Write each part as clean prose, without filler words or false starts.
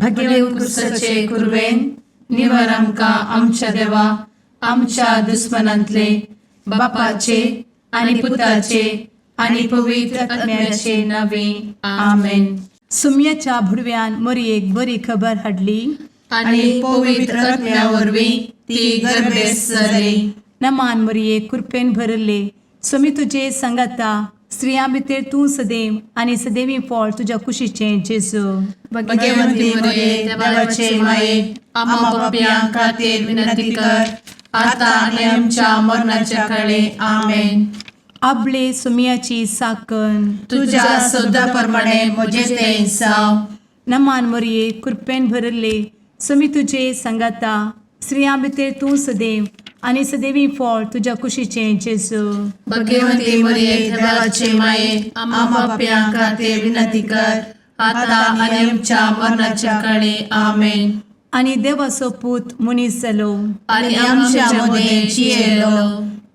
भगेवंत क्रुसाचे कुरवेन निवार आमकां आमच्या देवा आमच्या दुस्मनांतले बापाचे आनी पुताचे आनी पवित्र आत्म्याचे नावे. आमेन. सुम्याच्या भुडव्यान मोरयेक बरी खबर हाडली. आनी पवित्र आत्म्या वरवीं ती गर्भेस्त जाली. नमान मोरये, कृपेन भरले, स्वामी तुजे सांगाता, स्त्रियां भितर तूं सदैव आनी सदैवी फळ तुज्या कुशीचें जेजू. भगवंती मरिये, देवाचे माये, आम्हा पापयां खातीर विनंती कर, आता आनी आमच्या मरणाच्या काळे. आमेन. आबले सुम्याची साकन. तुझ्या शब्दा प्रमाणे म्हजें तें जावं. नमान मोरये, कृपेन भरले, स्वामी तुजे सांगाता, स्त्रियां भितर तूं सदैव आनी सदैवी फळ तुज्या कुशीचें जेजू. भगवंती मरिये, देवाचे माये, आम्हा पापयां खातीर विनंती कर, आता आनी आमच्या मरणाच्या काळे. आमेन. आनी देवाचो पूत मनीस जालो आनी आमच्या मदें जियेलो.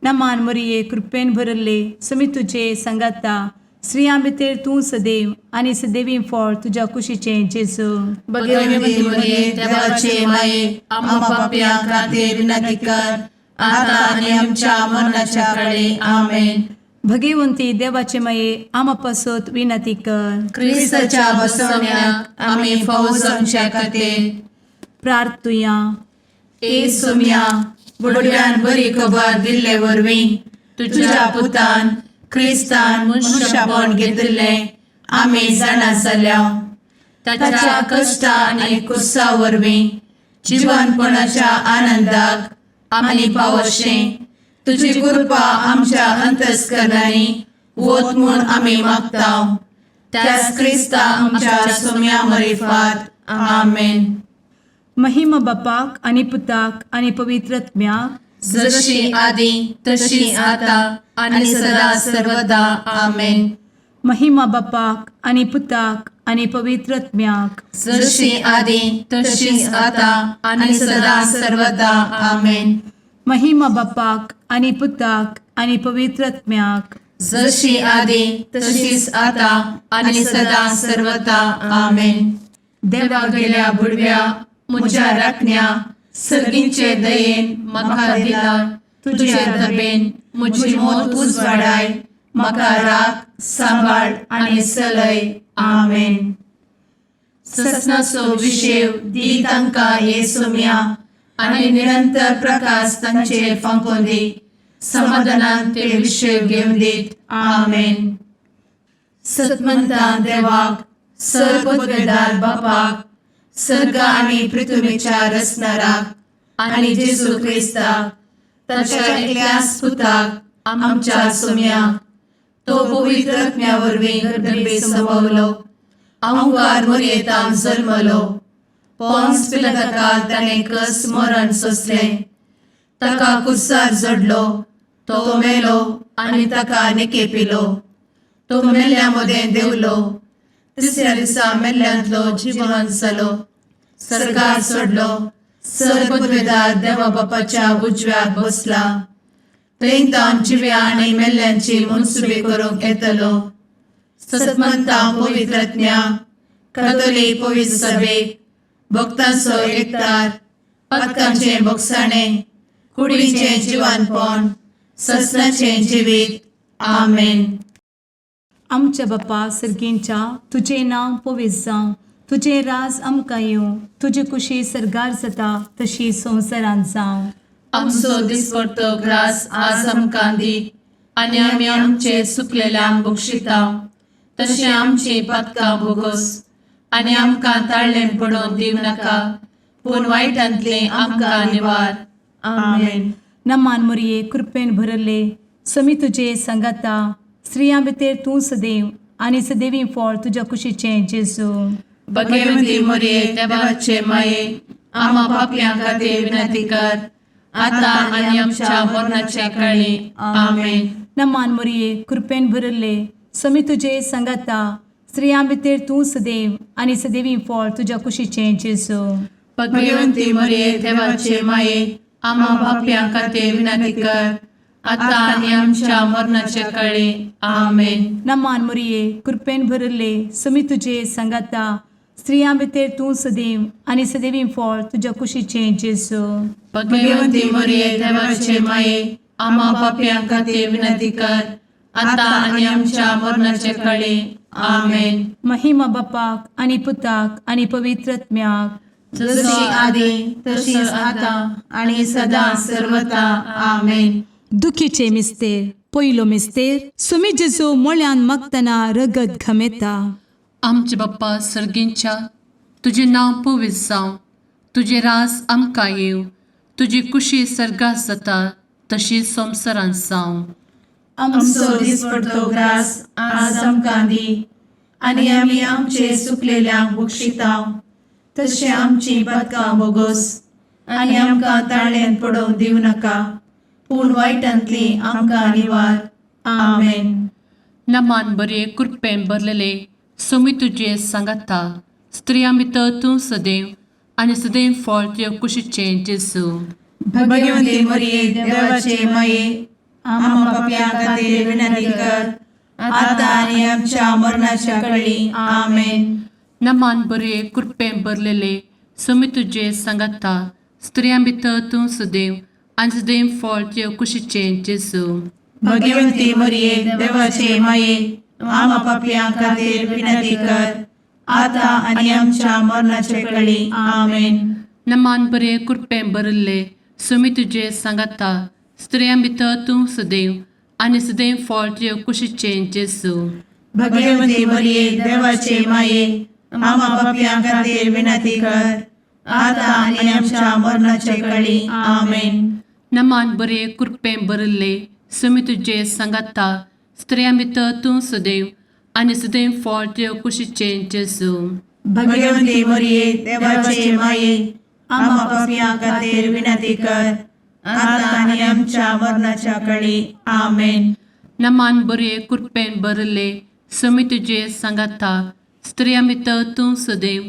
नमान मोरये, कृपेन भरले, स्वामी तुजे सांगाता, स्त्रियां भितर तूं सदैव आनी सदैवी फळ तुज्या कुशीचें जेजू. भगवंती मरिये, देवाचे माये, आम्हा पापयां खातीर विनंती कर, आता आनी आमच्या मरणाच्या काळे. आमेन. भगवंती देवाचे माये, आमा पासत विनंती कर. क्रिस्ताच्या बसवण्याक आमी फावो जावच्या खातीर प्रार्थुया. ए सोम्या, बुडव्यान बरी खबर दिल्ले वरवीं तुझ्या पुतान क्रिस्तान मनुष्यपण घेतिल्लें आमी जाणा जाल्या. ताच्या कश्टा आनी कुर्सा वरवीं जिवनपणाच्या आनंदाक आमी पावशें तुजी कृपा आमच्या अंतस्करणांनी वत म्हूण आमी मागता, त्याच क्रिस्ता आमच्या सोम्या मरिफात. आमेन. महिमा बापाक आनी पुताक आनी पवित्र आत्म्याक. जशी आदी तशी आता आणि सदा सर्वदा. आमेन. महिमा बापाक आनी पुताक आनी पवित्र आत्म्याक. जशी आदी तशीच आता आणि सदा सर्वदा. आमेन. महिमा बापाक आनी पुताक आनी पवित्र आत्म्याक. जशी आदी तशीच आता आणि सदा सर्वदा. आमेन. देवा गेल्या बुडव्या म्हज्या राखण्या, सर्गींचे दयेन म्हाका दिला तुझे दबेन म्हजी मोत उजवाडाय, म्हाका राख, सांबाळ आनी चलय. आमेन. ससनाचो विशेव दी तांकां हे सोम्या आनी निरंतर प्रकाश तांचेर फांकोवन दी, समाधानान ते विशेव घेवन दीत. आमेन. सतमंता देवाक, सर पदवेदार बापाक, सर्ग आनी पृथ्वीच्या रचणाराक आनी जेजू क्रिस्ताक ताच्या एकल्याच पुताक आमच्या सोम्याक, तो पवित्र आत्म्या वरवीं गर्भे संभवलो, अहंकार मोरयेतान जल्मलो, पोन्स पिलाताकाल ताणें कस मरण सोंसलें, ताका कुर्सार जडलो, तो मेलो आनी ताका निकेपिलो, तो मेल्ल्या मदें देवलो, तिसऱ्या दिसा मेल्ल्यांतलो जिवन जालो, सर्गार सोडलो, सर पदवेदार देवा बापाच्या उजव्याक बसला, थंय तावन जिव्या आनी मेल्ल्यांची मनसुबी करूंक येतलो. सतमंता पवित्रज्ञा कथोलीक पवित्र सभेक, भक्तांचो एकतार, पातकांचें बोगसाणें, कुडीचें जिवानपण, ससनाचें जिवीत. आमेन. आमच्या बापा सर्गींच्या, तुजें नांव पवित्र जावं, तुजें राज आमकां येवं, तुजी कुशी सर्गार जाता तशी संवसारांत जावं. आमचो दिसपडतो ग्रास आज आमकां दी आनी आमी आमचे सुकलेल्यांक बक्षिता तशें आमची पातकां भोगोस आनी आमकां ताळ्ळें पडोवन दिवं नाका, पूण वायटांतलें आमकां निवार. आमेन. नमान मोरये, कृपेन भरले, समी तुजे सांगाता, स्त्रियां भितर तूं सदैव आनी सदैवी फळ तुज्या कुशीचें जेजू. भगवंती मोरये, देवाचे माये, आम्हा पापयां खातीर विनंती कर, आता आनी आमच्या मरणाच्या काळी. आमेन. नमान मोरये, कृपेन भरले, समी तुजे सांगाता, स्त्रियां भितर तूं सदैव आनी सदैवी फळ तुज्या कुशीचें जेजू. भगवंती मोरये, देवाचे माये, आम्हा पापयां खातीर विनंती कर, आता आनी आमच्या मरणाच्या काळी. आमेन. नमान मोरये, कृपेन भरले, समी तुजे सांगाता, स्त्रियां भितर तूं सदैव आनी सदैवी फळ तुज्या कुशीचें जेजू. भगवंती मरिये, देवाचे माये, आम्हा पापयां खातीर विनंती कर, आतां आनी आमच्या मरणाचे कळे. आमेन. महिमा बापाक आनी पुताक आनी पवित्र आत्म्याक. जशी आदी तशीच आतां आनी सदां सर्वता. आमेन. दुखीचे मिस्तेर. पयलो मिस्तेर, सुमी जेजू मोळ्यान मागतना रगत घमेता. आमचे बाप्पा सर्गींच्या, तुजें नांव पवित्र जावं, तुजें रास आमकां येवं, तुजी कुशी सर्गात जाता तशी संवसारांत जावं. आमचो दिसपडतो ग्रास आज आमकां दी आनी आमी आमचे सुकलेल्यांक बक्षिता तशें आमची पातकां बोगोस आनी आमकां ताळ्यांत पडोवंक दिवं नाका, पूण वायटांतली आमकां निवार. आमेन. नमान बरे, कृपेन भरलेले, सोमी तुजे सांगाता, स्त्रियां भितर तूं सदैव आनी सदैव फळ तुज्या कुशीचें जेजू. भगवंती मरिये, देवाचे माये, आम्हा पापयां खातीर विनंती कर, आतां आनी आमच्या मरणाच्या कळी. आमेन. नमान बरे, कृपेन भरलेले, सोमी तुजे सांगाता, स्त्रियां भितर तूं सदैव आनी सदैव फळ तुज्या कुशीचें जेजू. भगवंती मरिये, देवाचे माये, आम्हा पापयां खातीर विनंती कर, आतां आनी आमच्या मरणाच्या कळी. आमेन. नमान बरे, कृपेन भरिल्ले, सोमी तुजे सांगाता, स्त्रियां भितर तूं सदैव आनी सदैव फळ तुज्या कुशीचें जेजू. भगवंती मरिये, देवाचे माये, आम्हा पापयां खातीर विनंती कर, आतां आनी आमच्या मरणाच्या कळी. आमेन. नमान बरे, कृपेन भरिल्ले, सोमी तुजे सांगाता, स्त्रियां भितर तूं सदैव आनी सदैव फळ तुज्या कुशीचें जेजू. भगवंती मरिये, देवाचे माये, आम्हा पापयां खातीर विनंती कर, आतां आनी आमच्या मरणाच्या कळी. आमेन. नमान बरे, कृपेन भरिल्ले, सोमी तुजे सांगाता, स्त्रियां भितर तूं सदैव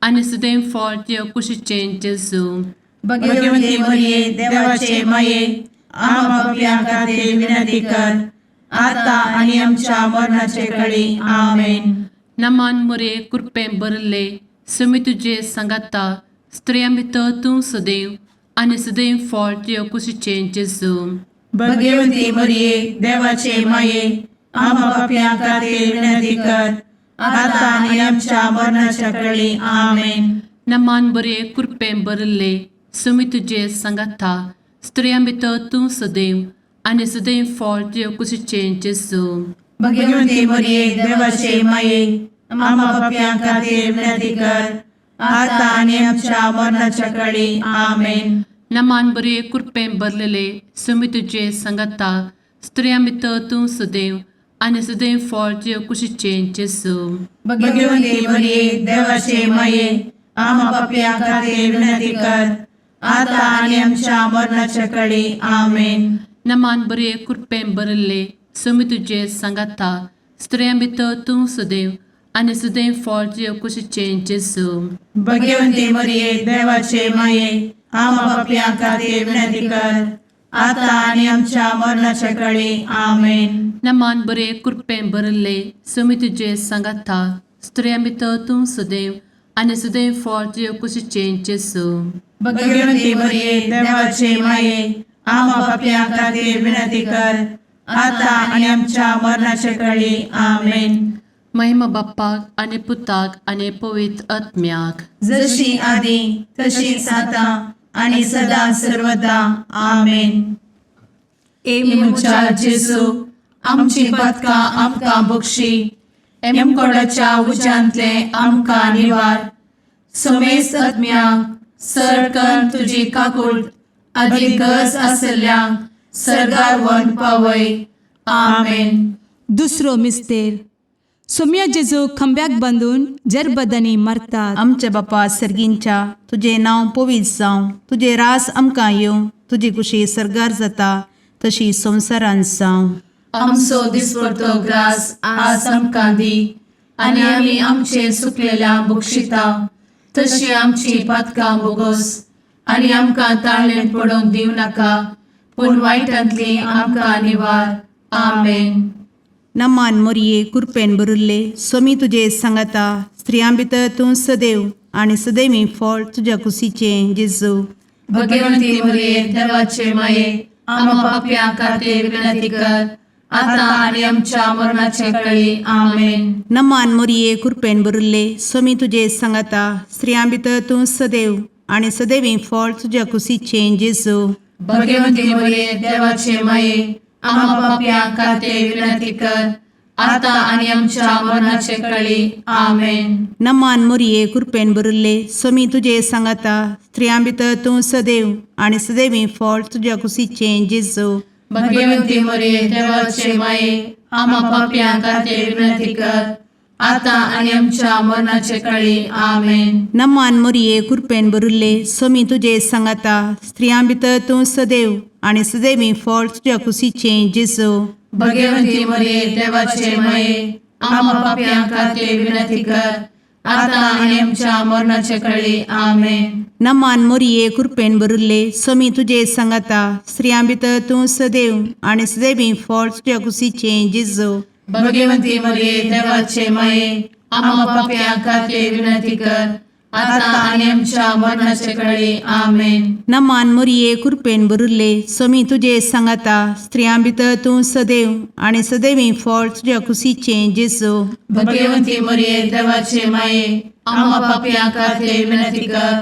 आनी सदैव फळ तुज्या कुशीचें जेजू. भगवंती मरिये, देवाचे माये, आम्हा पापयां खातीर विनंती कर, आतां आनी आमच्या मरणाचे कळी. आमेन. नमान मरे, कृपेन भरिल्ले, सोमी तुजे सांगाता, स्त्रियां भितर तूं सदैव आनी सदैव फळ तुज्या कुशीचें जेजू. भगवंती मरिये, देवाचे माये, आम्हा पापयां खातीर विनंती कर, आतां आनी आमच्या मरणाच्या कळी. आमेन. नमान बरे, कृपेन भरिल्ले, सोमी तुजे सांगाता, स्त्रियां भितर तूं सदैव आनी सदैव फळ तुज्या कुशीचें जेजू. भगवंती मरिये, देवाचे माये, आम्हा पापयां खातीर विनंती कर, आतां आनी आमच्या मरणाच्या कळी. आमेन. नमान बरे, कृपेन भरलेले, सोमी तुजे सांगाता, स्त्रियां भितर तूं सदैव आनी सदैव फळ तुज्या कुशीचें जेजू. भगवंती मरिये, देवाचे माये, आम्हा पापयां खातीर विनंती कर, आतां आनी आमच्या मरणाच्या कळी. आमेन. नमान बरे, कृपेन भरिल्ले, सोमी तुजे सांगाता, स्त्रियां भितर तूं सदैव आनी सदैव फळ तुज्या कुशीचें जेजू. भगवंती मरिये, देवाचे माये, आम्हा पापयां खातीर विनंती कर, आतां आनी आमच्या मरणाच्या कळी. आमेन. नमान बरे, कृपेन भरिल्ले, सोमी तुजे सांगाता, स्त्रियां भितर तूं सदैव आनी सदैव फळ तुज्या कुशीचें जेजू. भगवंती मरिये, देवाचे माये, आम्हा पापयां खातीर विनंती कर, आतां आनी आमच्या मरणाच्या कळी. आमेन. महिमा बाप्पाक आनी पुताक आनी पवित्र आत्म्याक. जशी आदी तशीच आतां आनी सदां सर्वदा. आमेन. ए म्हज्या जेजू, आमची पातकां आमकां बक्षी, एमकोडाच्या उज्यांतले आमकां निवार, समेस्त आत्म्यांक सरकन तुजी काकूळ आदी गरज आसल्ल्यांक सर्गार व्हरून पावय. आमेन. दुसरो मिस्तेर, सोम्या जेजू खांब्याक बांदून जरबदांनी मारतात. आमच्या बापा सर्गींच्या, तुजें नांव पवित्र जावं, तुजें रास आमकां येवं, तुजी कुशी सर्गार जाता तशी संवसारांत जावं. आमचो दिसपडतो ग्रास आज आमकां दी आनी आमी आमचे सुकलेल्या बक्षिता तशी आमची पातकां बोगोस आनी आमकां ताळ्ळें पडोवंक दिवं नाका, पूण वायटांतली आमकां निवार. आमेन. नमान मोरये कुरपेन बरुल्ले सोमी तुजे सांगाता स्त्रियां भितर तूं सदैव आनी सदैवी फळ तुज्या कुशीचें जेजू. भगवंती मरिये देवाचे माये, आम्हा पाप्यां खातीर विनंती कर, आता आणि आमच्या मरणाच्या वेळी. आमेन. नमान मोरये कुरपेन बरुल्ले सोमी तुजे सांगाता स्त्रियां भितर तूं सदैव आनी सदैवी फळ तुज्या कुशीचें जेजू. भगवंती मरिये देवाचे माये, आम्हा पाप्यां खातीर विनंती कर, आता आणि आमच्या मरणाच्या वेळी. आमेन. नमान मोरये कुरपेन बरुल्ले सोमी तुजे सांगाता स्त्रियां भितर तूं सदैव आनी सदैवी फळ तुज्या कुशीचें जेजू. भगवंती मरिये देवाचे माये, आम्हा पाप्यां खातीर विनंती कर, आता आणि आमच्या मरणाच्या वेळी. आमेन. नमान मोरये कुरपेन बरुल्ले सोमी तुजे सांगाता स्त्रियां भितर तूं सदैव आनी सदैवी फळ तुज्या कुशीचें जेजू. भगवंती मरिये देवाचे माये, आम्हा पाप्यां खातीर विनंती कर, आता आणि आमच्या मरणाच्या वेळी. आमेन. नमान मोरये कुरपेन बरुल्ले सोमी तुजे सांगाता स्त्रियां भितर तूं सदैव आनी सदैवी फळ तुज्या कुशीचें जेजू. भगवंती मरिये देवाचे माये, आम्हा पाप्यां खातीर विनंती कर, आता आणि आमच्या मरणाच्या वेळी. आमेन. नमान मोरये कुरपेन बरुल्ले सोमी तुजे सांगाता स्त्रियां भितर तूं सदैव आनी सदैवी फळ तुज्या कुशीचें जेजू. भगवंती मरिये देवाचे माये, आम्हा पाप्यां खातीर विनंती कर,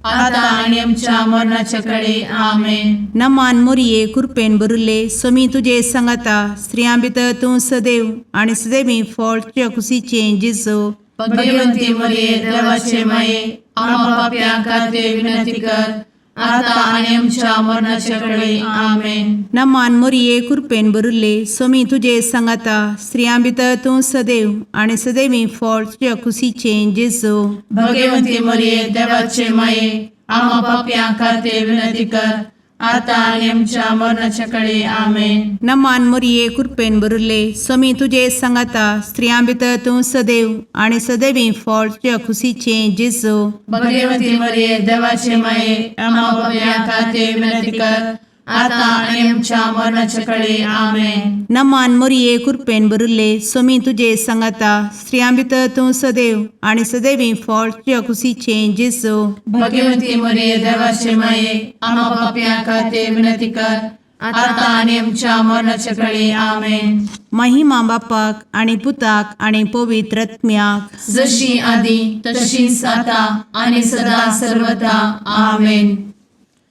आता आणि आमच्या मरणाच्या वेळी. आमेन. नमान मोरये कुरपेन बरुल्ले सोमी तुजे सांगाता स्त्रियां भितर तूं सदैव आनी सदैवी फळ तुज्या कुशीचें जेजू. भगवंती मरिये देवाचे माये, आम्हा पाप्यां खातीर विनंती कर, आता आणि आमच्या मरणाच्या वेळी. आमेन. नमान मोरये कुरपेन बरुल्ले सोमी तुजे सांगाता स्त्रियां भितर तूं सदैव आनी सदैवी फळ तुज्या कुशीचें जेजू. भगवंती मरिये देवाचे माये, आम्हा पाप्यां खातीर विनंती कर, आता आणि आमच्या मरणाच्या वेळी. आमेन. नमान मोरये कुरपेन बरुल्ले सोमी तुजे सांगाता स्त्रियां भितर तूं सदैव आनी सदैवी फळ तुज्या कुशीचें जेजू. भगवंती मरिये देवाचे माये, आम्हा पाप्यां खातीर विनंती कर, आता आणि आमच्या मरणाच्या वेळी. आमेन. नमान मोरये कुरपेन बरुल्ले सोमी तुजे सांगाता स्त्रियां भितर तूं सदैव आनी सदैवी फळ तुज्या कुशीचें जेजू. भगवंती मरिये देवाचे माये, आम्हा पाप्यां खातीर विनंती कर, आता आणि आमच्या मरणाच्या वेळी. आमेन. महिमा बापाक आनी पुताक आनी पवित्र आत्म्याक, जशी आदी तशीच आता आणि सदा सर्वता. आमेन.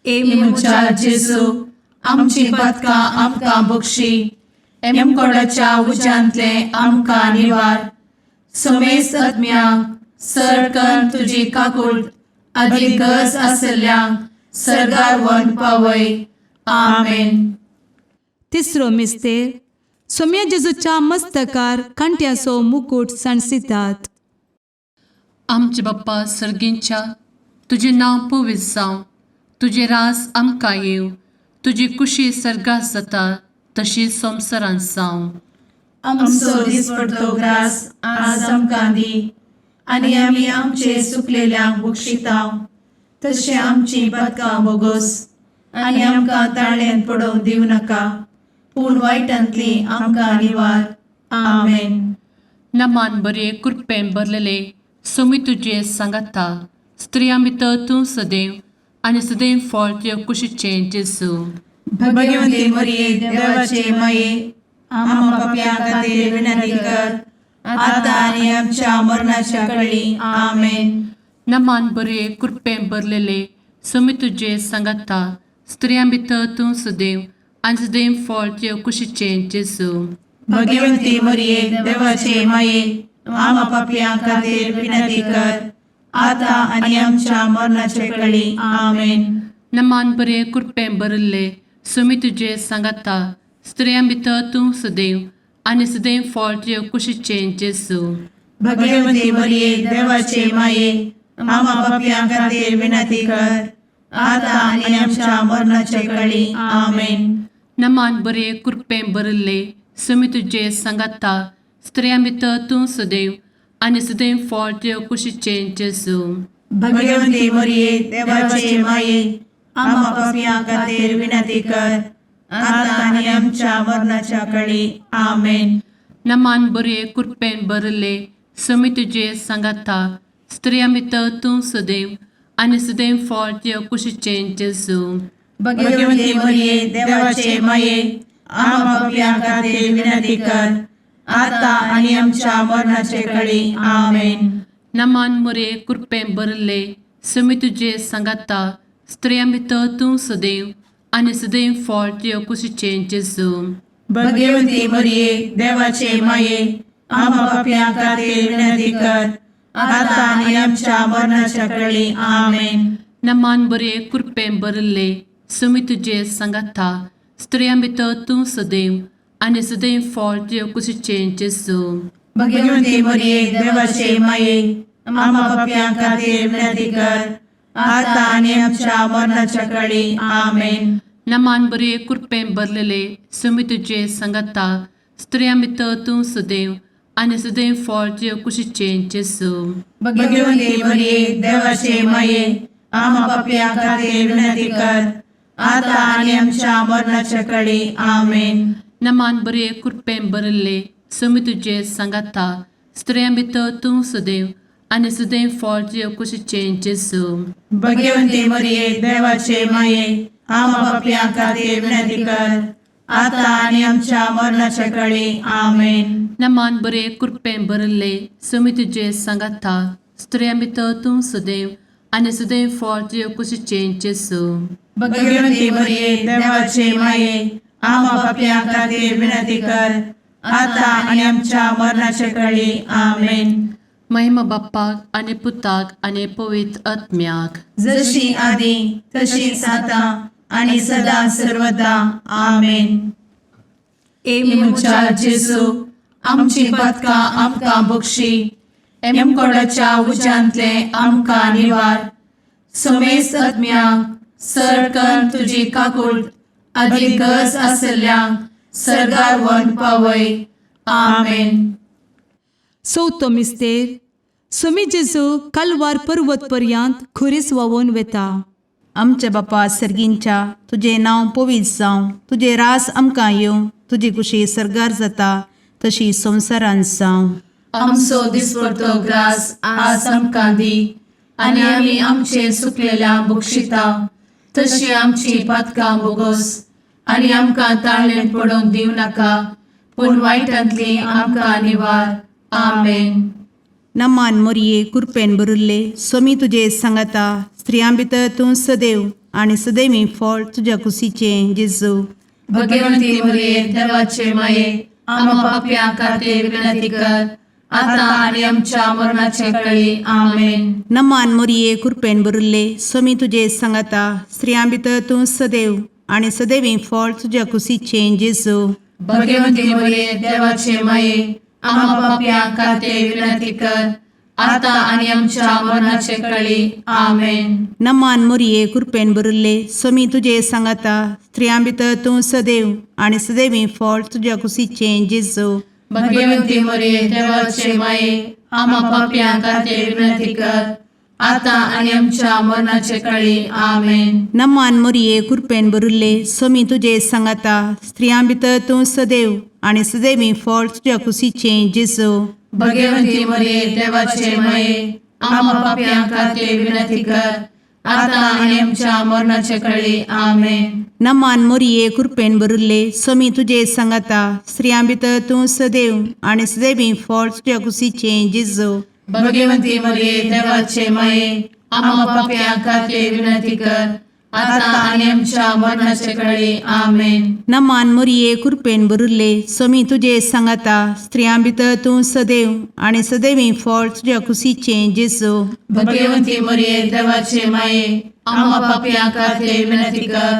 ए म्हज्या जेजू, आमची पातकां आमकां बक्षी, एमकोडाच्या उज्यांतले आमकां निवार, समेस्त आत्म्यांक सरकन तुजी काकूट आदी गरज आसल्ल्यांक सर्गार व्हरून पावय. आमेन. तिसरो मिस्तेर सोम्या जेजूच्या मस्तकार कांट्याचो मुकूट सांडसितात. आमचे बाप्पा सर्गींच्या, तुजें नांव पवित्र जावं, तुजें राज आमकां येवं, तुजी कुशी सर्गात जाता तशी संवसारांत जावं. आमचो दिसपडतो ग्रास आज आमकां दी, आनी आमी आमचे सुकलेल्यांक बक्षितांव, तशें आमची पातकां बोगोस, आनी आमकां ताळ्यान पडोवंक दिवं नाका, पूण वायटांतली आमकां निवार. आमेन. नमान बरे कृपेन भरलेले सोमी तुजे सांगाता, स्त्रियां भितर तूं सदैव आनी सदैव फळ तुज्या कुशीचें जेजू. भगवंती मरिये देवाचे माये, आम्हा पापयां खातीर विनंती कर, आता आनी आमच्या मरणाच्या कळी. आमेन. नमान बरे कृपेन भरलेले सोमी तुजे सांगाता, स्त्रियां भितर तूं सदैव आनी सदैव फळ तुज्या कुशीचें जेजू. भगवंती मरिये देवाचे माये, आम्हा पापयां खातीर विनंती कर, आता आनी आमच्या मरणाच्या कळी. आमेन. नमान बरे कृपेन भरिल्ले सोमी तुजे सांगाता, स्त्रियां भितर तूं सदैव आनी सदैव फळ तुज्या कुशीचें जेजू. भगवंती मरिये देवाचे माये, आम्हा पापयां खातीर विनंती कर, आता आनी आमच्या मरणाच्या कळी. आमेन. नमान बरे कृपेन भरिल्ले सोमी तुजे सांगाता, स्त्रियां भितर तूं सदैव आनी सदैव फळ तुज्या कुशीचें जेजू. भगवंती मरिये देवाचे माये, आम्हा पापयां खातीर विनंती कर, आता आनी आमच्या मरणाच्या कळी. आमेन. नमान बरये कृपेन भरले समी तुजे सांगाता स्त्रिया भितर तूं सदैव आनी सदैव फळ तुज्या कुशीचें जेजू. भगवती मरिये, देवाचे माये, आम्हा पापयां खातीर विनंती कर, आता आनी आमच्या मरणाचे कळी. आमेन. नमान मोरये कृपेन भरले समी तुजे सांगाता स्त्रिया भितर तूं सदैव आनी सदैव फळ तुज्या कुशीचें जेजू. भगवती मरिये, देवाचे माये, आम्हा पापयां खातीर विनंती कर, आता आनी आमच्या मरणाच्या कळी. आमेन. नमान बरे कृपेन भरले समी तुजे सांगाता स्त्रिया भितर तूं सदैव आनी सदैव फळ तुज्या कुशीचें जेजू. भगवती मरिये, देवाचे माये, आम्हा पापयां खातीर विनंती कर, आता आनी आमच्या मरणाच्या कळी. आमेन. नमान बरे कृपेन भरलेले समी तुजे सांगाता स्त्रिया भितर तूं सदैव आनी सदैव फळ तुज्या कुशीचें जेजू. भगवती मरिये, देवाचे माये, आम्हा पापयां खातीर विनंती कर, आता आनी आमच्या मरणाच्या कळी. आमेन. नमान बरे कृपेन भरले समी तुजे सांगाता स्त्रिया भितर तूं सदैव आनी सदैव फळ तुज्या कुशीचें जेजू. भगवती मरिये, देवाचे माये, आम्हा पापयां खातीर विनंती कर, आता आनी आमच्या मरणाच्या कळी. आमेन. नमान बरे कृपेन भरले समी तुजे सांगाता स्त्रिया भितर तूं सदैव आनी सदैव फळ तुज्या कुशीचें जेजू. भगवती मरिये, देवाचे माये, आम्हा पापयां खातीर विनंती कर, आता आनी आमच्या मरणाच्या कळी. आमेन. महिमा बाप्पाक आनी पुताक आनी पवित्र आत्म्याक. जशी आदी तशीच आता आणि सदा सर्वदा. आमेन. ए म्हज्या जेजू, आमची पातकां आमकां बक्षी, एमकोडाच्या उज्यांतले आमकां निवार, समेस्त आत्म्यांक सरकन तुजी काकूळ आदी गरज आसल्ल्यांक सर्गार व्हरून पावय. आमेन. चवथो मिस्तेर. सोमी जेजू कालवार पर्वत पर्यंत खुरीस व्हांवून वता. आमच्या बापा सर्गींच्या, तुजें नांव पवित्र जावं, तुजें रास आमकां येवं, तुजी कुशी सर्गार जाता तशी संवसारांत जावं. आमचो दिसपडतो ग्रास आज आमकां दी आनी आमी आमचे सुकलेल्या बक्षिता तशी आमची पातकां बोगोस आनी आमकां ताळणेन पडोवंक दिवं नाका पूण वायटांतली आमकां निवार. आमेन. नमान मोरये, कुरपेन भरिल्ले, सोमी तुजे सांगाता, स्त्रियां भितर तूं सदैव आनी सदैवी फळ तुज्या कुशीचें जेजू. भगवंती मरिये, देवाचे माये, आम्हा पापयां खातीर विनंती कर, आता आनी आमच्या मरणाचे कळी. आमेन. नमान मोरये, कुरपेन भरिल्ले, सोमी तुजे सांगाता, स्त्रियां भितर तूं सदैव आनी सदैवी फळ तुज्या कुशीचें जेजू. भगवंती मरिये, देवाचे माये, आम्हा पापयां खातीर विनंती कर, आता आनी आमच्या मरणाचे कळी. आमेन. नमान मोरये, कुरपेन भरिल्ले, सोमी तुजे सांगाता, स्त्रियां भितर तूं सदैव आनी सदैवी फळ तुज्या कुशीचें जेजू. भगवंती मरिये, देवाचे माये, आम्हा पापयां खातीर विनंती कर, आता आनी आमच्या मरणाचे कळी. आमेन. नमान मोरये, कुरपेन भरिल्ले, सोमी तुजे सांगाता, स्त्रियां भितर तूं सदैव आनी सदैवी फळ तुज्या कुशीचें जेजू. भगवंती मरिये, देवाचे माये, आम्हा पापयां खातीर विनंती कर, आता आनी आमच्या मरणाचे कळी. आमेन. नमान मोरये, कुरपेन भरिल्ले, सोमी तुजे सांगाता, स्त्रियां भितर तूं सदैव आनी सदैवी फळ तुज्या कुशीचें जेजू. भगवंती मरिये, देवाचे माये, आम्हा पापयां खातीर विनंती कर, आता आनी आमच्या मरणाचे कळी. आमेन. नमान मोरये, कुरपेन भरिल्ले, सोमी तुजे सांगाता, स्त्रियां भितर तूं सदैव आनी सदैवी फळ तुज्या कुशीचें जेजू. भगवंती मरिये, देवाचे माये, आम्हा पापयां खातीर विनंती कर,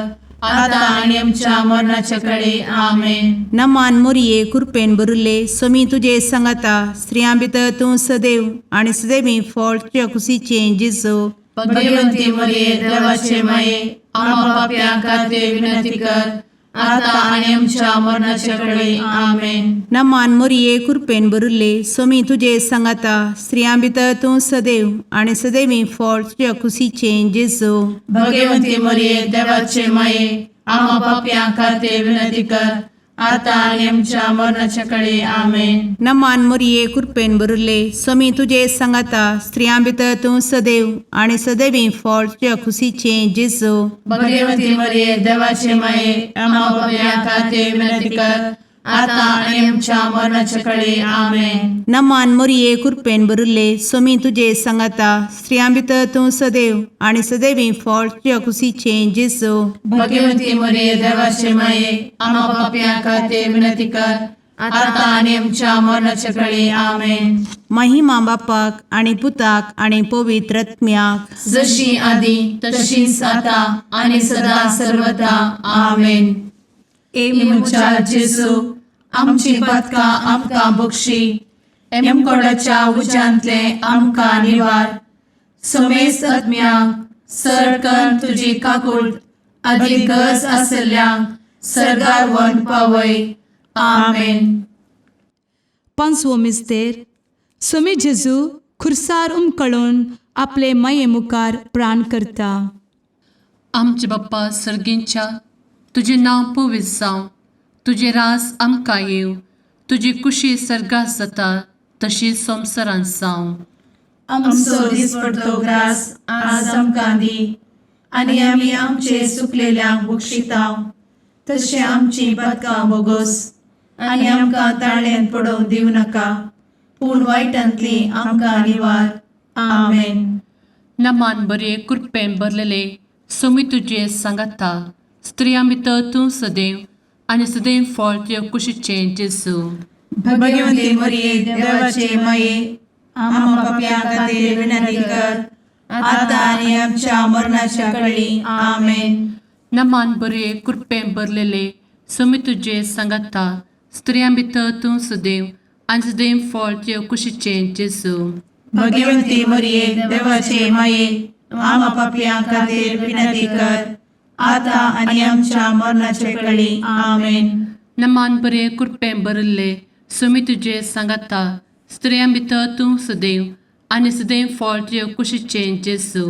आता आनी आमच्या मरणाचे कळी. आमेन. नमान मोरये, कुरपेन भरिल्ले, सोमी तुजे सांगाता, स्त्रियां भितर तूं सदैव आनी सदैवी फळ तुज्या कुशीचें जेजू. भगवंती मरिये, देवाचे माये, आम्हा पापयां खातीर विनंती कर, आता आनी आमच्या मरणाचे कळी. आमेन. नमान मोरये, कुरपेन भरिल्ले, सोमी तुजे सांगाता, स्त्रियां भितर तूं सदैव आनी सदैवी फळ तुज्या कुशीचें जेजू. भगवंती मरिये, देवाचे माये, आम्हा पापयां खातीर विनंती कर, आतां आनी आमच्या मरणाच्या कडे. आमेन. नमान मोरये, कृपेन भरिल्ले, स्वामी तुजे सांगाता. स्त्रियां भितर तूं सदैव आनी सदैवी फळ तुज्या खुशीचें जेजू. भगवती मरिये, देवाचे माये, आम्हा पापयां खातीर विनंती कर, आतां आनी आमच्या मरणाच्या कडे. आमेन. नमान मोरये, कृपेन भरिल्ले, स्वामी तुजे सांगाता. स्त्रियां भितर तूं सदैव आनी सदैवी फळ तुज्या खुशीचें जेजू. भगवती मरिये, देवाचे माये, आम्हा पापयां खातीर विनंती कर, आतां आनी आमच्या मरणाच्या कडे. आमेन. महिमा बापाक आनी पुताक आनी पवित्र आत्म्याक. जशी आदी तशीच आता आणि सदा सर्वदा. आमेन. ए म्हज्या जेजू, आमची पदकां आमकां बक्षी, एमकोडाच्या उज्यांतले आमकां निवार, समेस्त आत्म्यांक सरकन तुजी काकूट आदी गरज आसल्ल्यांक सर्गार व्हरून पावय. आमेन. पांचवो मिस्तेर. स्वामी जेजू खुर्सार उमकळून आपले माये मुखार प्राण करता. आमचे बाप्पा सर्गींच्या, तुजें नांव पवित्र जावं, तुजें रास आमकां येवं, तुजी कुशी सर्गात जाता तशी संवसारांत जावं. आमचो दिसपडतो ग्रास आज आमकां दी आनी आमी आमचे सुकलेल्यांक बक्षितांव तशें आमची पदकां बोगोस आनी आमकां ताळ्यान पडोवंक दिवं नाका, पूण वायटांतली आमकां निवार. आमेन. नमान बरे, कृपेन भरलेले, सोमी तुजे सांगाता. स्त्रियां भितर तूं सदैव आनी सदैव फळ तुज्या कुशीचें जेजू. भगवती मरिये, देवाचे माये, आम्हा पापयां खातीर विनंती कर, आता आनी आमच्या मरणाच्या कळी. आमेन. नमान बरे, कृपेन भरलेले, सोमी तुजे सांगाता. स्त्रियां भितर तूं सदैव आनी सदैव फळ तुज्या कुशीचें जेजू. भगवती मरिये, देवाचे माये, आम्हा पापयां खातीर विनंती कर, आता आनी आमच्या मरणाच्या कळी. आमेन. नमान बरे, कृपेन भरिल्ले, सोमी तुजे सांगाता. स्त्रियां भितर तूं सदैव आनी सदैव फळ तुज्या कुशीचें जेजू.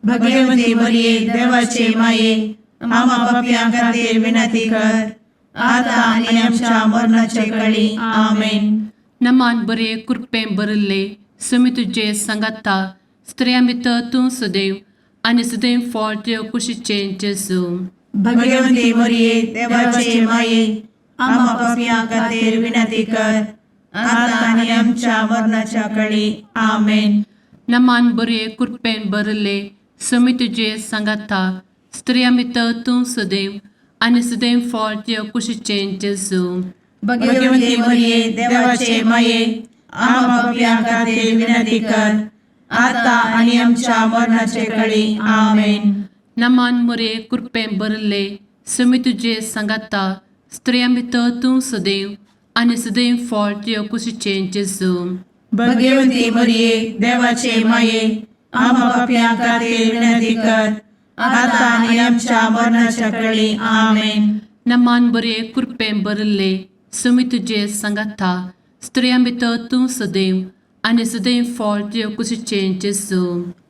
भगवती मरिये, देवाचे माये, आम्हा पापयां खातीर विनंती कर, आता आनी आमच्या मरणाच्या कळी. आमेन. नमान बरे, कृपेन भरिल्ले, सोमी तुजे सांगाता. स्त्रियां भितर तूं सदैव आनी सदैव फळ तुज्या कुशीचें जेजू. भगवती मरिये, देवाचे माये, आम्हा पापयां खातीर विनंती कर, आता आनी आमच्या मरणाच्या कळी. आमेन. नमान बरे, कृपेन भरिल्ले, सोमी तुजे सांगाता. स्त्रियां भितर तूं सदैव आनी सदैव फळ तुज्या कुशीचें जेजू. भगवती मरिये, देवाचे माये, आम्हा पापयां खातीर विनंती कर, आता आनी आमच्या मरणाचे कळी. आमेन. नमान मोरे, कृपेन भरिल्ले, सोमी तुजे सांगाता. स्त्रियां भितर तूं सदैव आनी सदैव फळ तुज्या कुशीचें जेजू. भगवती मरिये, देवाचे माये, आम्हा पापयां खातीर विनंती कर, आता आनी आमच्या मरणाच्या कळी. आमेन. नमान बरे, कृपेन भरिल्ले, सोमी तुजे सांगाता. स्त्रियां भितर तूं सदैव आनी सदैव फळ तुज्या कुशीचें जेजू.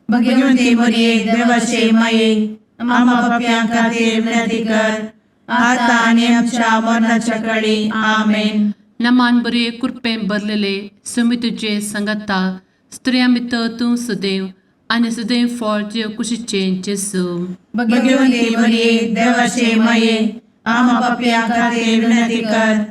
भगवती मरिये, देवाचे माये, आम्हा पापयां खातीर विनंती कर, आता आनी आमच्या मरणाच्या कळी. आमेन. नमान बरे, कृपेन भरलेले, सोमी तुजे सांगाता. स्त्रियां भितर तूं सदैव आनी सदैव फळ तुज्या कुशीचें जेजू. भगवती मरिये, देवाचे माये, आम्हा पापयां खातीर विनंती कर,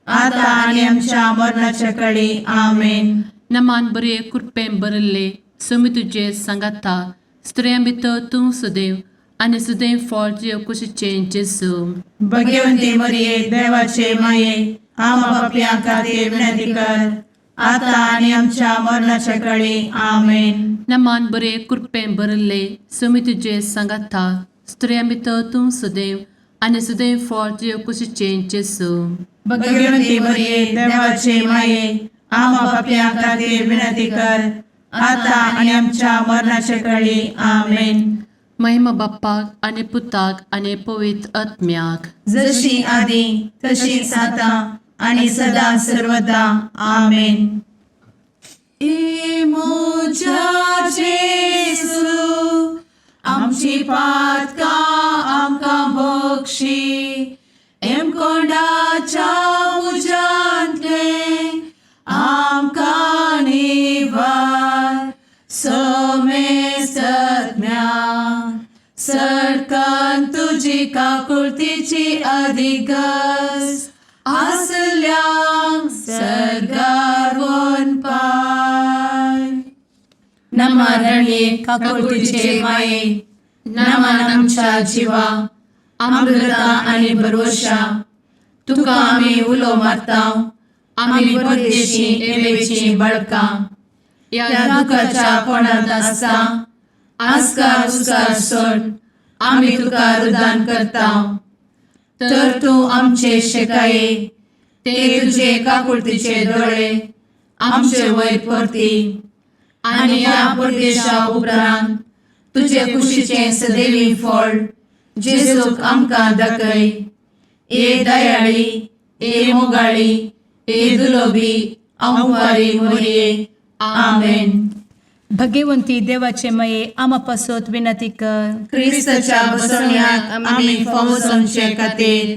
आता आनी आमच्या मरणाच्या कळी. आमेन. नमान बरे, कृपेन भरिल्ले, सोमी तुजे सांगाता. स्त्रियां भितर तूं सदैव आनी सदैव फळ तुज्या कुशीचें जेजू. भगवती मरिये, देवाचे माये, आम्हा पापयां खातीर विनंती कर, आता आनी आमच्या मरणाच्या कळी. आमेन. नमान बरे, कृपेन भरिल्ले, सोमी तुजे सांगाता. स्त्रियां भितर तूं सदैव आनी सदैव फळ तुज्या कुशीचें जेजू. भगवती मरिये, देवाचे माये, आम्हा पापयां खातीर विनंती कर, आता आनी आमच्या मरणाच्या कळी. आमेन. महिमा बाप्पाक आनी पुताक आनी पवित्र आत्म्याक. जशी आदी तशीच आता आणि सदा सर्वदा. आमेन. ए म्हज्या जेजू, आमची पातकां आमकां बक्षी, एमकोंडाच्या तुजी काकुळतीची अधिक गरज आसल्यांक सर्गार पाय. नमरणये काकुळतीचे माये, नमन आमच्या जिवा, अमृता आनी भरवशा. तुका आमी उलो मारता, आमी परदेशी एवेची बळकां ह्या दुखाच्या कोणांत आसता. आस्कार उस्कार सोड आमी तुका रुदान करता, तर तूं आमचे शेकाये ते तुजे काकुळतीचे दोळे आमचे वयर परती आनी ह्या परदेशा उपरांत तुजे कुशीचें सदैवी फळ जेजूक आमकां दाखय. ए दयाळी, ए मोगाळी, ए दुलोबी अंवारी मोरये, आमेन. भगवंती देवाचे मये, आमा पासत विनंती कर. क्रिस्ताच्या बसवण्याक आमी फावो जावचे खातीर.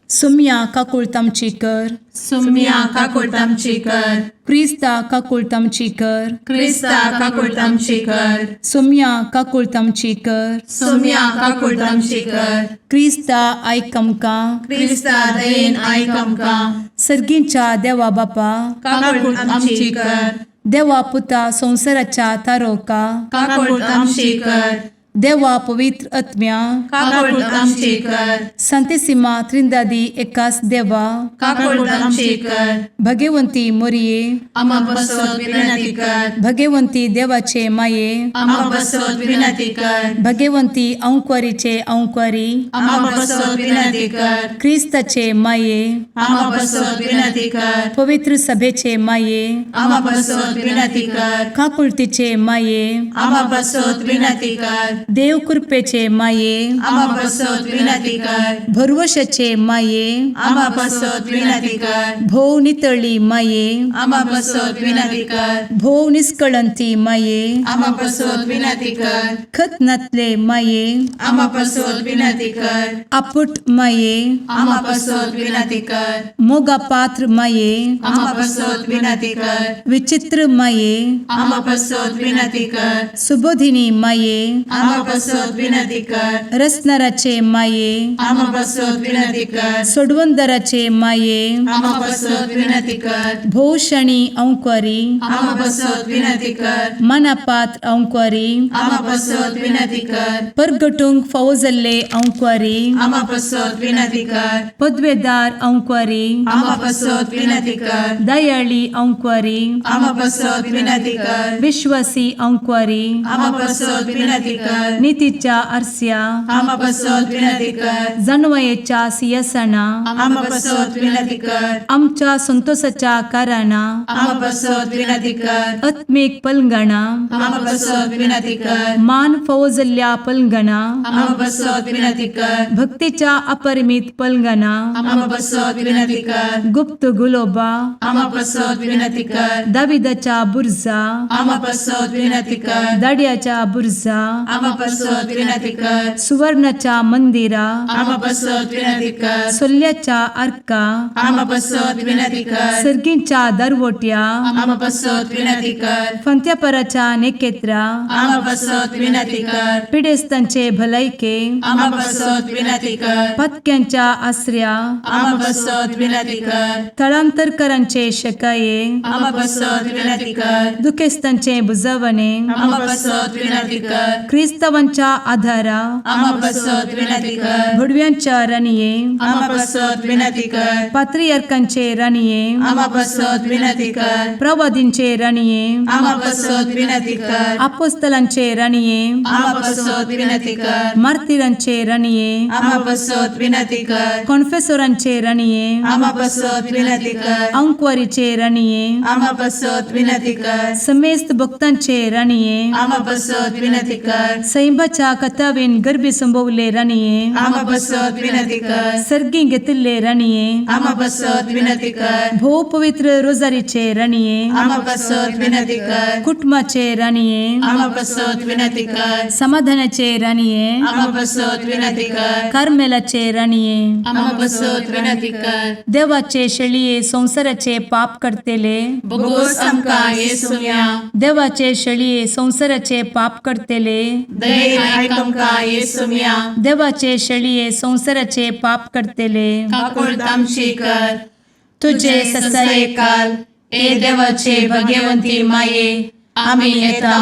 सुम्या काकुळत आमची कर. सुम्या काकुळट आमची कर. क्रिस्ता काकुळत आमची कर. क्रिस्ता काकुळट आमची कर. सुम्या काकुळत आमची कर. सुम्या काकुळट आमची कर. क्रिस्ता आयक आमकां. क्रिस्ता दयेन आयक आमकां. सर्गींच्या देवा बापा, काकुळट आमची कर. देवा पुता संवसाराच्या तारोका, काकुळट आमची कर. देवा पवित्र आत्म्या, काकुळट आमची कर. संतेसिमा त्रिंदादी एकास देवा, काकुळट आमची कर. भगवंती मोरये, आमा पासत विनंती कर. भगवंती देवाचे माये, आमा पासत विनंती कर. भगवंती अंक्वारीचे अंक्वारी, आमा पासत विनंती कर. क्रिस्ताचे माये, आमा पासत विनंती कर. पवित्र सभेचे माये, आमा पासत विनंती कर. काकुळतीचे माये, आमा पासत विनंती कर. देव कृपेचे माये, आमा पासत विनंती कर. भरवशाचे माये, आमा पासत विनंती कर. भोव नितळी माये, आमा पासत विनंती कर. भोव निस्कळंती माये, आमा पासत विनंती कर. खत नातले माये, आमा पासत विनंती कर. आपुट माये, आमा पासत विनंती कर. मोगा पात्र माये, आमा पासत विनंती कर. विचित्र माये, आमा पासत विनंती कर. सुबोधिनी माये, आमा पासत विनंती कर. रसनाराचे माये, आमा पासत विनंती कर. सोडवंदराचे माये, आमा पासत विनंती कर. भोवशणी अंक्वारी, आमा पासत विनंती कर. मनापात्र अंक्वारी, आमा पासत विनंती कर. परगटूंक फावो जाल्ले अंक्वारी, आमा पासत विनंती कर. पदवेदार अंक्वारी, आमा पासत विनंती कर. दयाळी अंक्वारी, आमा पासत विनंती कर. विश्वासी अंक्वारी, आमा पासत विनंती कर. नितीच्या आरस्या, आमा पासत विनंती कर. जानवयेच्या सियासना, आमा पासत विनंती कर. आमच्या संतोषाच्या कारणा, आमा पासत विनंती कर. आत्मीक पलंगणा, आमा पासत विनंती कर. मान फावो जाल्ल्या पलंगणा, आमा पासत विनंती कर. भक्तीच्या अपरिमित पलंगणा, आमा पासत विनंती कर. गुप्त गुलोबा, आमा पासत विनंती कर. दाविदाच्या बुरजा, आमा पासत विनंती कर. दाड्याच्या बुरजा, आमा पासत विनंती कर. सुवर्णाच्या मंदिरा, आमा पासत विनंती कर. सोल्ल्याच्या आर्का, आमा पासत विनंती कर. सर्गींच्या दरवट्या, आमा पासत विनंती कर. फंत्यापराच्या नेकेत्रा, आमा पासत विनंती कर. पिडेस्तांचे भलायके, आमा पासत विनंती कर. पातक्यांच्या आसऱ्या, आमा पासत विनंती कर. थळांतरकरांचे शकाये, आमा पासत विनंती कर. दुखेस्तांचे बुजवणे, आमा पासत विनंती कर. क्रिस्तावांच्या आधारा, आमा पासत विनंती कर. भुडव्यांच्या राणये, आमा पासत विनंती कर. पात्रियार्कांचे राणये, आमा पासत विनंती कर. प्रवादींचे राणये, आमा पासत विनंती कर. आपोस्तलांचे राणये, आमा पासत विनंती कर. मार्तिरांचे राणये, आमा पासत विनंती कर. कॉन्फेसोरांचे राणये, आमा पासत विनंती कर. अंक्वारीचे राणये, आमा पासत विनंती कर. समेस्त भक्तांचे राणये, आमा पासत विनंती कर. सैंबाच्या कथावेन गर्भी संभवले राणये, आमा पासत विनंती कर. सर्गी घेतिल्ले राणये, आमा पासत विनंती कर. भोव पवित्र रोजारीचे राणये, आमा पासत विनंती कर. कुटुंबाचे राणये, आमा पासत विनंती कर. समाधानाचे राणये, आमा पासत विनंती कर. कार्मेलाचे राणये, आमा पासत विनंती कर. देवाचे शेळये संवसाराचे पाप करतेले, बोगोस आमकां येसुम्या. देवाचे शेळये संवसाराचे पाप करतेले, दयेन आयक आमकां येसुम्या. देवाचे शेळये संवसाराचे पाप करतले, काकुळट आमची कर. तुजे तुजे ससायेकाल ए देवाचे भगवंती माये, आमी येता.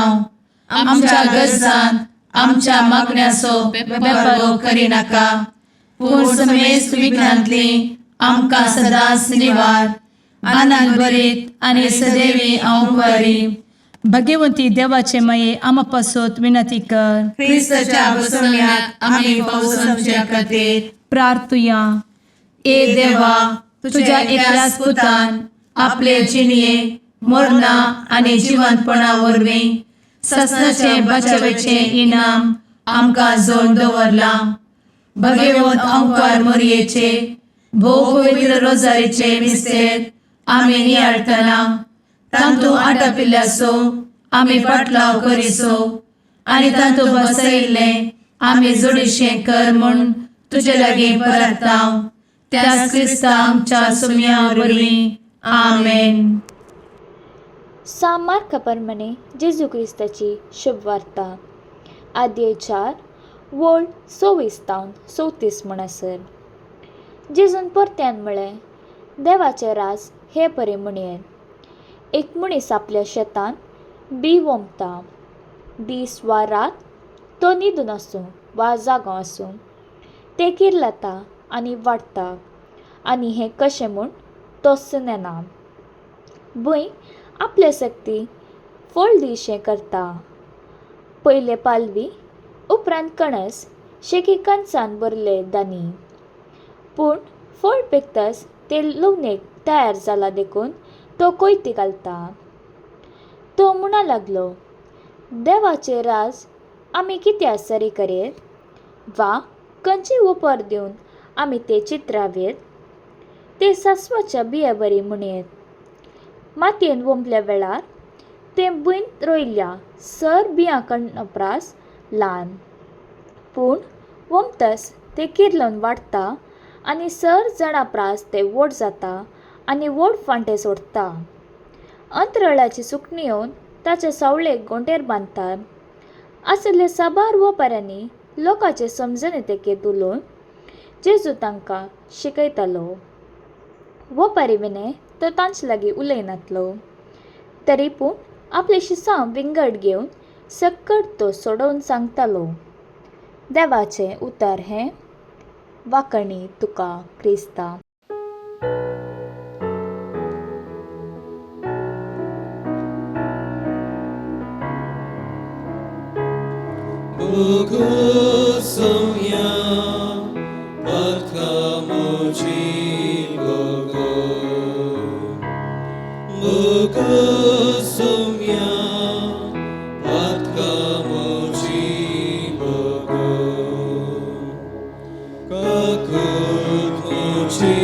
आमच्या गरजान आमच्या मागण्याचो बेपरो करिनाका, पूण समेस्त विघ्नांतली आमकां सदांच निवार. आनंद भरीत आनी सदैवी हांव बरी. भगवंती देवाचे माये, आमा पासत विनंती कर. क्रिस्ताच्या बसवण्यात आमी पावसाच्या खातीर प्रार्थुया. ए देवा, तुझ्या एकल्याच पुतान आपले जिणये मरणा आनी जिवंतपणा वरवीं ससनाचे बचावेचे इनाम आमकां जोड दवरलां. भगवंत अंकार मोरयेचे भोव पवित्र रोजारीचे मिस्तेर आमी नियाळटना तांतू आटापिल्ल्याचो आमी पाटलाव करिसो आनी तांतू बसयिल्लें आमी जोडीशें कर म्हूण तुजे लागीं परताव, त्याच क्रिस्ता आमच्या सुमया वरवीं. आमेन. सामार्का प्रमाणे जेजू क्रिस्ताची शुभवार्ता, आद्य 4 वळ 26 तावन 34 म्हणसर. जेजून परत्यान म्हळें, देवाचें राज हे परी म्हणयेत. एक मनीस आपल्या शेतान बी वोंपता. दीस वा रात तो न्हिदून आसूं वा जागो आसूं, तें किर्लता आनी वाडटा, आनी हें कशें म्हूण तोच नेना. भूंय आपल्या शक्ती फळ दिवशें करता. पयले पालवी, उपरांत कणस शेकी कणसान भरले दानी. पूण फळ पिकतच तें लुवणेक तयार जाला, देखून तो कोयती घालता. तो म्हणा लागलो, देवाचें राज आमी कित्या सरी करयेत वा खंयची उपर दिवन आमी तें चित्रावयेत? तें सासवाच्या बिये बरी म्हणयेत. मातयेन वोंपल्या वेळार तें भुंयत रोयल्ल्या सर बियां कणपरास ल्हान, पूण वोमतस तें किर्लोन वाडटा आनी सर जणां प्रास तें व्हड जाता आनी व्हड फांटे सोडटा. अंतरळाची सुकणी येवन ताचे सावळेक गोंटेर बांदतात. आशिल्ले साबार वपाऱ्यांनी लोकांचे समजणे तेकेत उलोवन जेजू तांकां शिकयतालो. वपारी विणे तो तांचे लागीं उलयनातलो, तरी पूण आपले शिसां विंगड घेवन सक्कड तो सोडोवन सांगतालो. देवाचें उतर हें. वाकणी तुका क्रिस्ता. Bugosumya patkamoji bogo. Bugosumya patkamoji bogo. Kakut moji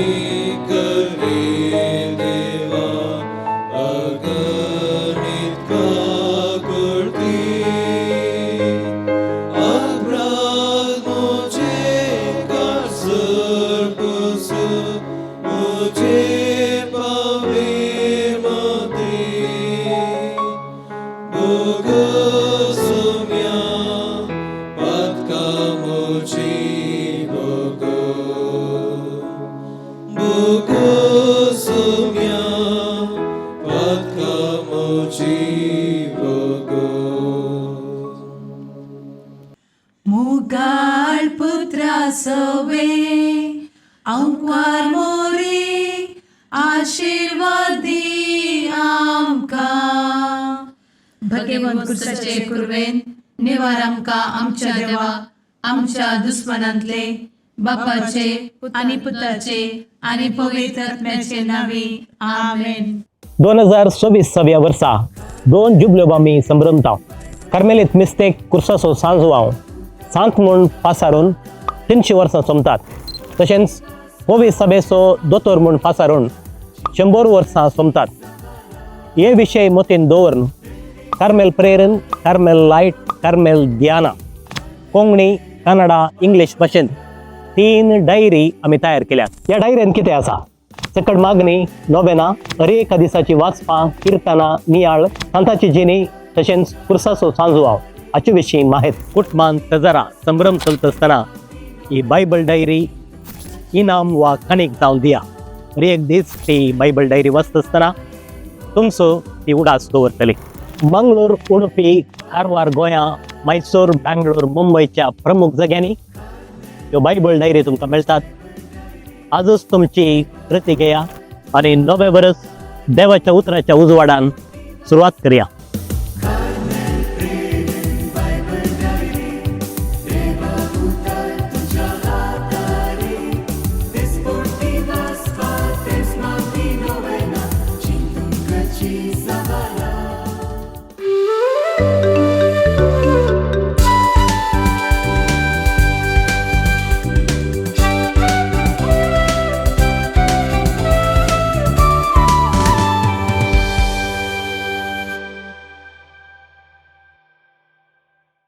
kare deva aganit kakurti. अपराध मुझे कसर पुसु मुझे पावे मती. बोगो सुम्या पदका मुझी बोगो. बोगो सुम्या पदका मुझी बोगो. मुगाळ पुत्रा सवे अंकवार मोरे, आशिर्वाद दी आमकां. भगवंत कुर्साचे कुर्वेन निवार आमकां आमच्या देवा, आमच्या दुस्मनांतले, बापाचे आनी पुताचे आनी पवित्र आत्म्याचे नावे. आमेन. 2024 वर्सा दोन जुबल्यो आमी संभ्रमता. कार्मेलीत मिस्तेक कुर्साचो सांजवाव सांत म्हूण पासारून 300 वर्सां सोमतात, तशेंच होवी सभेचो दोतोर म्हूण पासारून 100 वर्सां सोमतात. हे विशय मतीन दवरून कार्मेल प्रेरण, कार्मेल लायट, कार्मेल ध्याना कोंकणी, कन्नडा, इंग्लीश भाशेंत 3 डायरी आमी तयार केल्यात. ह्या डायरेन कितें आसा? सकट मागणी, नोवेना, हर एका दिसाची वाचपां, किर्तनां, नियाळ, सांताची जिणी, तशेंच कुर्साचो सांजवाव. हाचे विशीं माहित कुटुंबान तजरा संभ्रम चलता आसतना ही बायबल डायरी इनाम वा काणीक जावन दिया. बरी एक दीस ती बायबल डायरी वाचता आसतना तुमचो ती उडास दवरतली. मंगळूर, उडुपी, कारवार, गोंया, मैसूर, बँगलोर, मुंबयच्या प्रमुख जाग्यांनी ह्यो बायबल डायरी तुमकां मेळटात. आजच तुमची कृती घेया आनी नवें वर्स देवाच्या उतराच्या उजवाडान सुरवात करया.